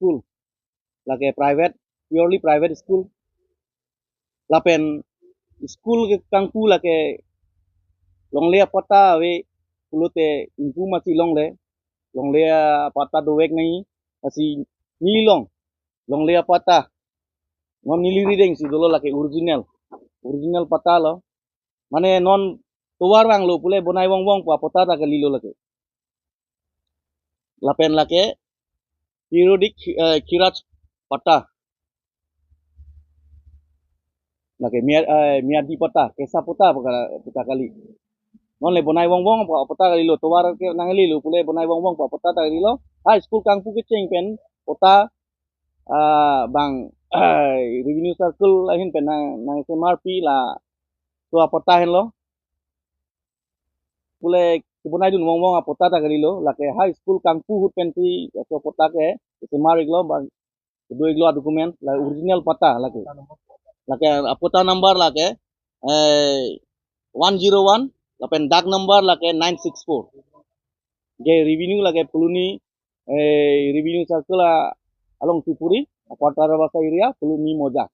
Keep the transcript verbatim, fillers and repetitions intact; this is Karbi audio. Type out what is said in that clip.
school, lake private, purely private school. Lapen school ke kangpu lake longle apatta ave pulote ingpu masi longle, longle apatta dovek nangji, lasi neli along longle apatta, non neli rideng si dolo lake original, original patta lo. Mane non tovar vanglo pule bonai vongvong pu apatta ta kalilo lake. Lapen lake periodic, eh, khiraj patta. Lake mia-, eh, miyadi patta, kesa patta pu ka-, patta kali. Non le bonai vongvong pu apatta kalilo, tovar ke nanglilo pule bonai vongvong pu apatta ta kalilo. High school kangpu kecheng pen patta, ah, bang, revenue circle ahin pen nang, nang S M R P laso apatta henlo. Pule kebonaidun vongvong apatta ta kalilo, lake high school kangpu ahut pensi laso apatta ke S M R iklo, bang kedo iklo adocument, la original patta lake. Lake apatta number lake, eh, one zero one, lapen dag number lake nine six four. Ke revenue lake Phuloni, eh, revenue circle a-, along Sipuri, Upper Tarabasa area, Phuloni Mojak.